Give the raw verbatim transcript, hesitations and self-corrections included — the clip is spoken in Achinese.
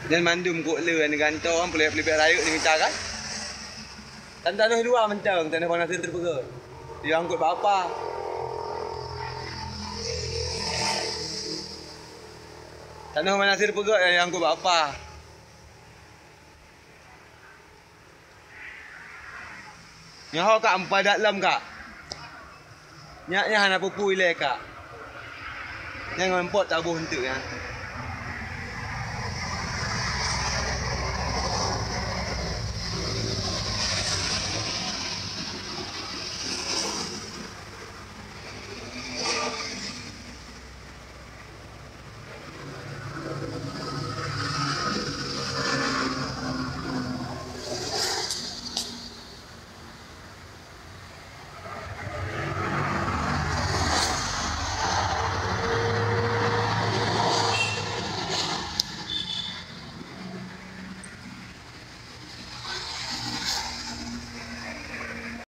Nyan mandum kok le nyang gantoe, peuleueh-peuleueh rayeuk ni mita kan? Tan tanoh dua mantong, tanoh bang Nasir teupeugöt. Dia angkut bak apa? Tanoh bang Nasir peugöt, dia angkut bak apa? Nyoe ho kak, meupadat lom kak. Nyak nyan hana peue-peue ilée kak. Nyan ngon pot taboh eunteuk nyan.